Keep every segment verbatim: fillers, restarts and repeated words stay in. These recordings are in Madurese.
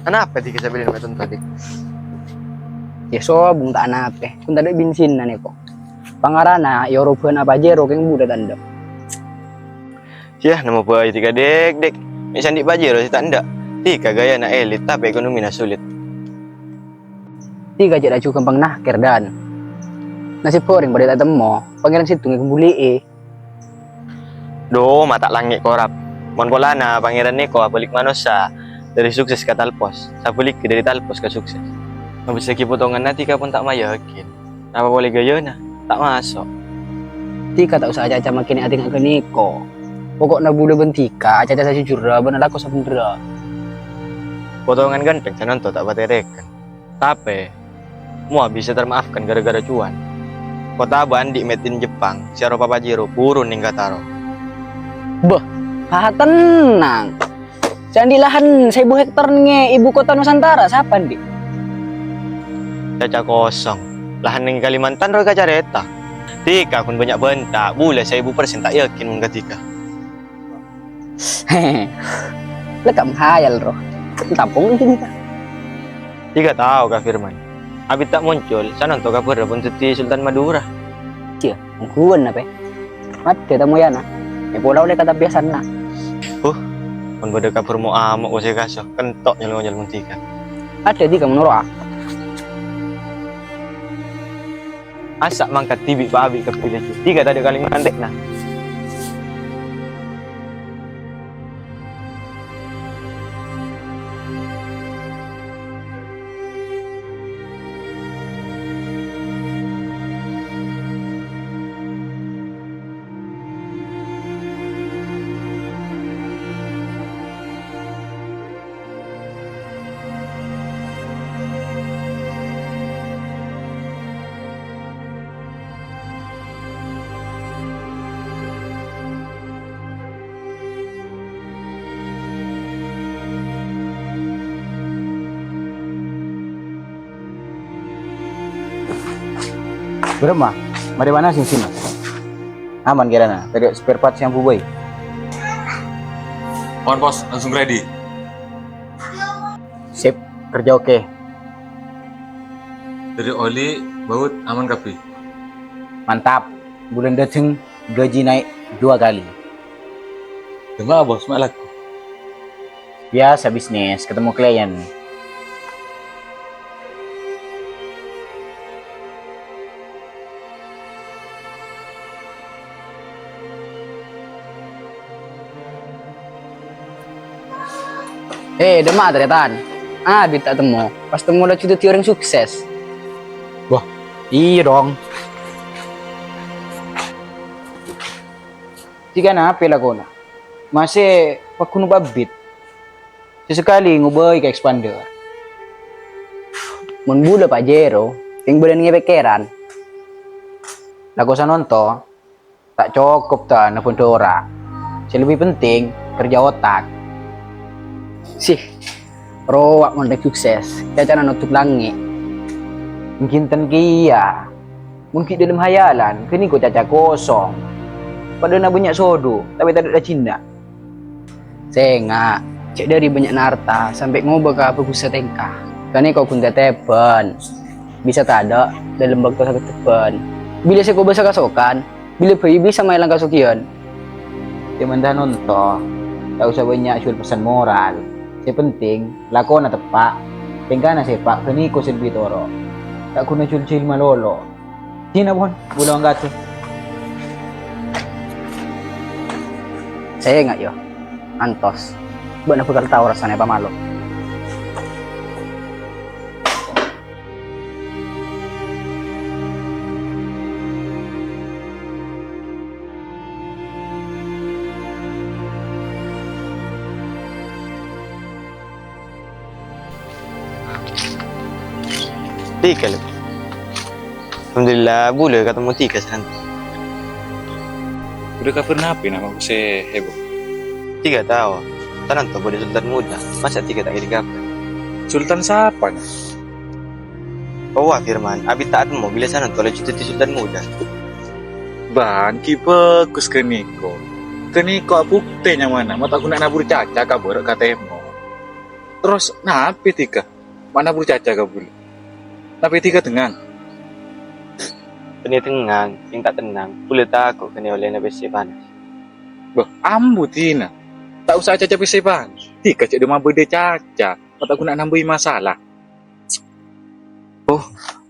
Anapa dhika sabellunna mèton tadâ'? Yâ sobung ta' anapa, kun tadâ' bensinna nèko. Pangarana yâ oroban Pajero kèng budhâ ta' endâ'. Yâ, nemmo bhâi dhika, Dèk, Dèk. Mè' sè andi' Pajero sè ta' endâ'. Dhika ghâjâna elit, tapè ekonomina sulit. Dhika jhâ' laju ghâmpang nakèr, Dan. Nasèbhâ orèng padâ ta' temmo, Pangèran sèttong èkembhuli'i. Dhu, mata' langngè' korap. Mon polana Pangèran nèko abâlik manossa, dâri sukses ka talpos, sabâligghâ dâri talpos ka sukses. Ngabâssaghi potonganna dhika pon ta' mayakin. Napa polè ghâjâna? Ta' maso'. Dhika ta' osa acaca makènè' atènga' ghânèko. Poko'na bulâ bân dhika acaca sajhujhurra bân alako sabhendherra. Potongan ghântheng sanonto ta' patèrèken. Tapè, mowa bisa termaafkan gara-gara cuan. Kota bâ' andi' made in Jepang, sè aropa Pajero buru nèng ka taro. Bâh, ha, tennang. Sè andi' lahan saèbu hektar nèng ibu kota Nusantara, sapa andi'? Caca kosong. Lahan nèng Kalimantan rowa èkacarèta. Dhika ghun bânnya' bânta, bulâ saèbu persen ta' yakin mon ka dhika. Lè' ka' menghayal, Ro. Tampung iki dhika. Dhika tao, Ka Firman. Abit ta' moncol, sanonto kabhârra pon dhâddhi Sultan Madura. Iyâ, ongghuwân napa? Maddhâ tamoyana. Èpola ollè ka tabiasanna. Huh, mon bâdâ kabhâr mo'-amo' sè kaso, kento' nyol-ngonyol mon dhika. Adhâ dhika mon oro'a. Asa' mangkat dhibi' pa' abi' kabbhi laju. Dhika tadâ' kalèng mantè'na. Bârâmma? Marè bâ'na sèngsèna. Aman kèrana, tadâ' spare part sè ambu bhâi. On, Bos, langsung ready. Sip, kerja oke. Dâri oli, baut, aman kabbhi. Mantap. Bulân dâteng gaji naik dua kali. Dâmma, Bos, ma' lagghu? Biasa bisnis, ketemu klien. Eh, dâmma, tarètan. Abit ta' temmo. Pas temmo laju dâddhi orèng sukses. Wah, iyâ dong. Dhika napa lakona? Masè paggun pabit. Sè sakalè ngobâi ka expander. Mon bulâ Pajero, kèng bâdâna ngè pèkkèran. Lako sanonto, ta' cokop ta' nabun dora. Sè lebbi penting, kerja otak. Sih, rowa mon rèng sukses, cacana notop langngè'. Ènggi enten kèya. Mon ghi' dâlem hayalan, ghânèka caca kosong. Padâna bânnya' sodhu, tapè tadâ' rajina. Sènga', cè' dâri bânnya'na arta sampè' ngobâ ka bhâghussa tèngka. Ghânèka ghun tètèbhân. Bisa tadâ' dâlem bâkto sakeddhâ bân. Bilâ sè kobâsa kasokan, bilâ bhâi bisa maèlang kasoghiyân. Sè menta nonto, ta' osa bânnya' jhuwâl pesan moral. Sè penting, lakona teppa', tèngkana sèpa' ghânèka sè lebbi toro'. Ta' ghuna jhuwâl jhâlma lolo. Dina pon, bulâ angkadhi. Sènga', yâ. Antos. Bâ'na bhâkal tao rassana èpamalo. Dhika, Lè'. Alhamdulillah, bulâ katemmo dhika, San. Bulâ kabhâr napè, Napa sè heboh? Dhika tao, San Anto bâdâ sultan muda. Masa dhika ta' ngèrèng kabhâr? Sultan sapa, Napa? Owa, Firman, abit ta' atemmo bilâ San Anto laju dhâddhi sultan muda. Bân, ghi' bhâghus ghânèka. Ghânèka abuktè nyamana, ma' ta' ghun nabur caca ka bârâ' ka tèmor. Terros napè dhika? Ma' nabur caca ka bulâ. Napè dhika tengngang? Bânnè tengngang, sèng ta' tengngang, bulâ tako' ghânèka ollèna pèssè panas. Bâh, ambu dhina. Ta' osa acaca pèssè panas. Dhika jhâ' dhâmma bâdâ caca, ma' ta' ghun nambâi masalah. Oh,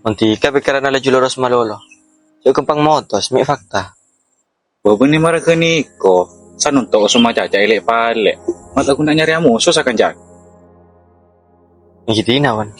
mon dhika pèkkèranna laju loros malolo. Jhâ' ghâmpang motos, mè' fakta. Bâbâna mara ghânèka, San Anto oso macaca èlè'-palè', ma' ta' ghun nyarè amoso sakancana. Èngghi dhina, Wan.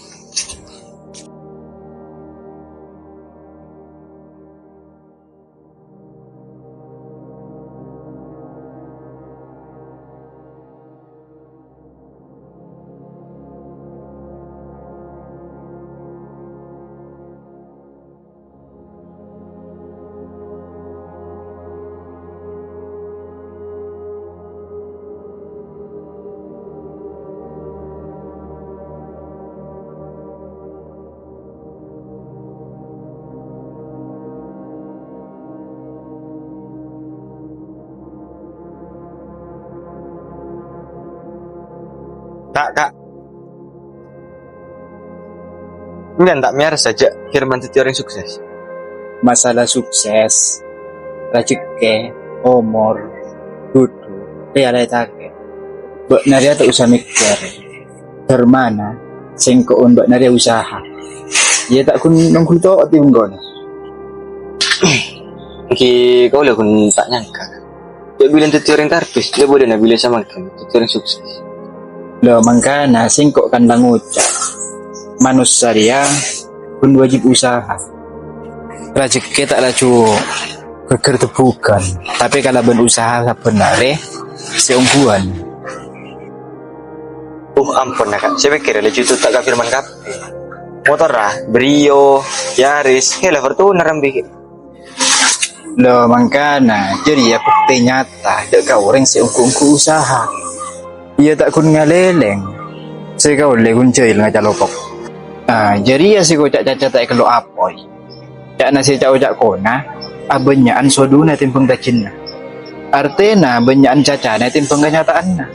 Ka', Ka'. Sampèyan ta' mèyarsa jhâ' Firman dhâddhi orèng sukses? Masalah sukses, rajhekkè, omor, jhudhu, rèya la ètakè'. Bâ'na rèya ta' osa mèkkèr. Dârmana, sèngko' bân bâ'na rèya usaha. Iyâ ta' ghun nongghu to'ot è bengkona. Èngghi kaulâ ghun ta' nyangka. Jhâ' bilân dhâddhi orèng tarbis, la bâdâna bilân samangkèn dhâddhi orèng sukses. Lho, mangkana sèngko' kan la ngoca', manossa rèya ghun wajib usaha. Rajhekkè ta' laju ghâgghâr tebbhughân, tapè kalabân usaha sabbhân arè sè ongghuwân. Uh, ampon, Ka'. Sè pèkkèrè laju tutta' ka Firman kabbhi. Motorra, Brio, Yaris, hèla Fortuner embi'. Lho, mangkana, jârèya buktè nyata dâ' ka orèng sè ongghu-ongghu usaha. Iyâ ta' ghun ngalèlèng, sè kaulâ ghun jahil ngaca lopok. Ah, jârèya sè koca' caca ta' èkello' apoy. Ca'na sè ca'-oca' kona, abânnya'an soduna ètèmbhâng tajhânna. Artèna, bânnya'an cacana ètèmbhâng kanyata'anna.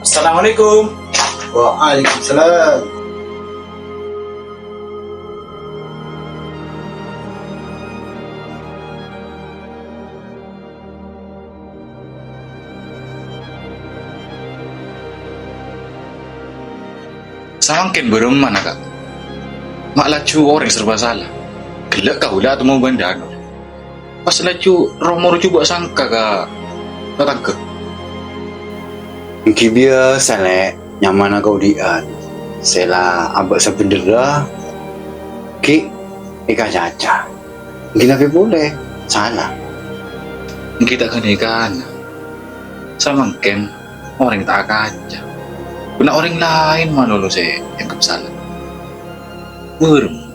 Assalamualaikum. Waalaikumsalam. Samangkèn bârâmma, Ka'? Ma' laju orèng serba sala. Ghellâ' kaulâ atemmo bân Danur. Pas laju ro-moro jhubâ' sangka ka tatangghâ. Èngghi biyasa, Lè', nyamana kaodi'ân. Sè la abâ' sabhendherra ghi' èkacaca. Èngghi napè polè? Sala. Èngghi ta' ghânèkana. Samangkèn orèng ta' akaca. Bânnya' orèng laèn malolo sè èangghep sala. Bârâmma.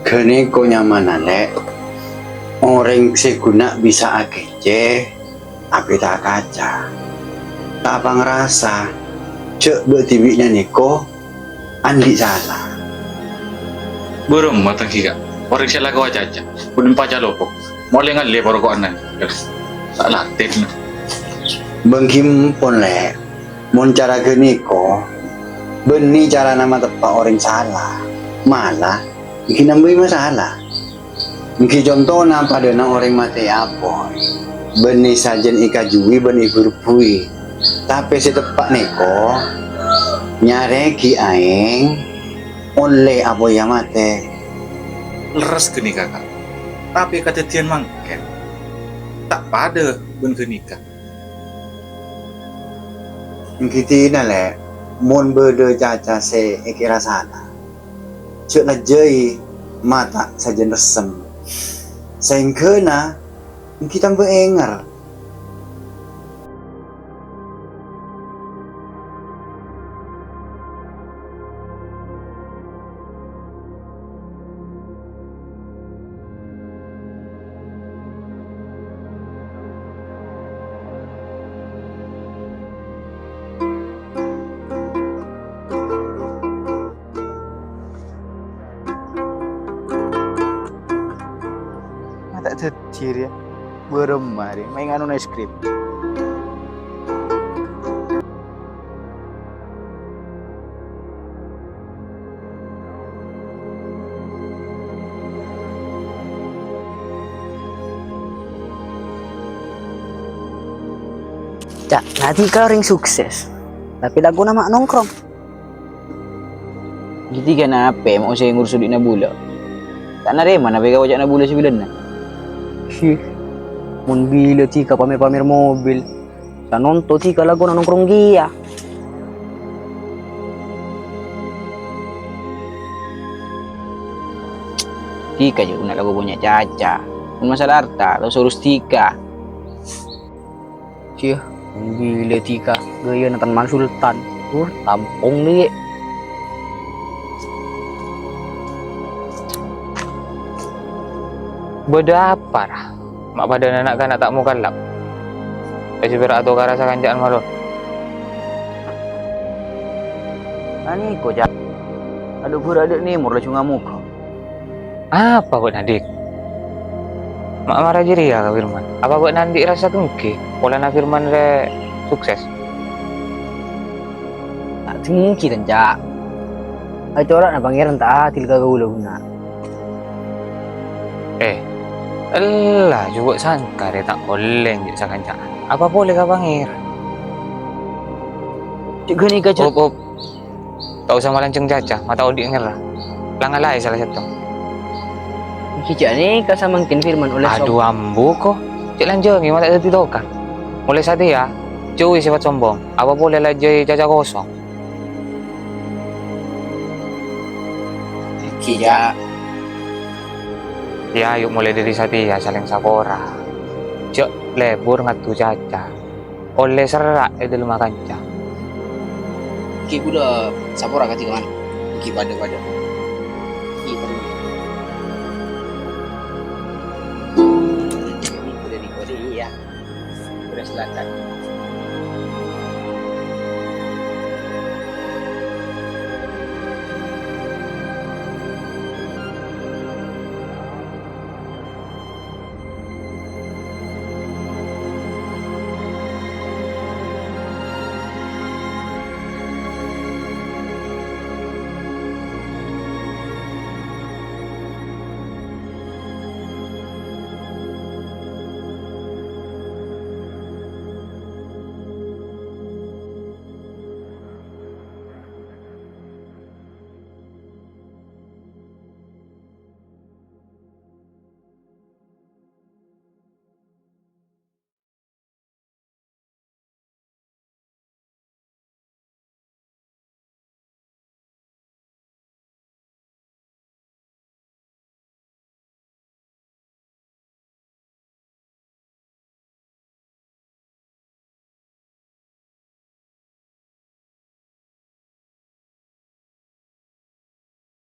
Ghânèka nyamana, Lè'. Orèng sè ghun bisa akècè, tapè ta' akaca. Ta' pangrasa jhâ' bâ' dhibi'na nèko andi' sala. Bârâmma tèngghi, Ka'? Orèng sè la kacaca, bânnè paca lopok. Molè ngallè paroko'anna. Ta' latèna. Bânggi empon, Lè'. Mon cara ghânèka, bânnè carana mateppa' orèng sala. Mala, ènggi nambâi masalah. Ènggi contona padâna orèng matè apoy, bânnè sajân èkajhuwi bân èbhur-bhuwi. Tapè sè teppa' nèko, nyarèaghi aèng, Olle apoya mate. Lerres ghânèka, Ka'. Tapè kadhâddhiyân mangkèn ta' padâ bân ghânèka. Ènggi dinah, Lè', mon bâdâ caca sè èkèra sala, jhâ' lajâi mata sajân ressem. Saèngghâna ènggi tamba ènger. Ma' ta' dhâddhi rèya. Bârâmma rè, maèng anu es krim. Ca', Nadhika orèng sukses, tapè lagona ma' nongkrong. Ghi' dhika napè ma' osa ngurus odi'na bulâ? Ta' narèmana bhâi ka oca'na bulâ sabilâna. Hi, mon bilâ dhika pamer-pamer mobil, sanonto dhika lagona nongkrong kèya. Dhika jâ' guna lagu punya caca. Mon masalah arta, ta' osa urus dhika. Cih, bilâ dhika ghâjâna Tan Man Sultan. Uh, tampong, Lè'. Bâdâ apa, ra? Ma' padâna na'-kana' ta' mokallaf. Èsè pèra' atokara sakanca'an malolo. Anèko, Ca'. Adhu ghuru adâ' nèmor laju ngamoghâ. Apa bâ'na, Dik? Ma' mara jârèya ka Firman? Apa bâ'na andi' rassa dengki polana Firman rè sukses? Ta' dengki, Ca'. Acora'na Pangèran ta' adil ka kaulâ, guna. Eh, ella, jhubâ' sangka rè ta' ollè jâ' sakanca'an. Apa polè ka Pangèran? Cè' ghânèka, Ca'. Op, op. Ta' osa malancèng caca, mata odi' ngèra. La ngalaè sala sèttong. Ghi' jâ' nèka samangkèn Firman ollè som- Adhu, ambu, ko. Cè' lanjhângi, mata dhâddhi tokar. Molaè satèya, jhâuwi sèfat sombong. Apa polè la jâi caca kosong. Ghi, Ca'. Yâ, ayo molaè dhâri satèya salèng sapora. Jhâ' lebur ngaddu caca. Ollè serra' è dhâlemma kanca. Ghi' bulâ sapora kadhi kaman. Ghi' padâ-padâ. Ghi' padâ. Ghi' padâ di Korea. Korea Selatan.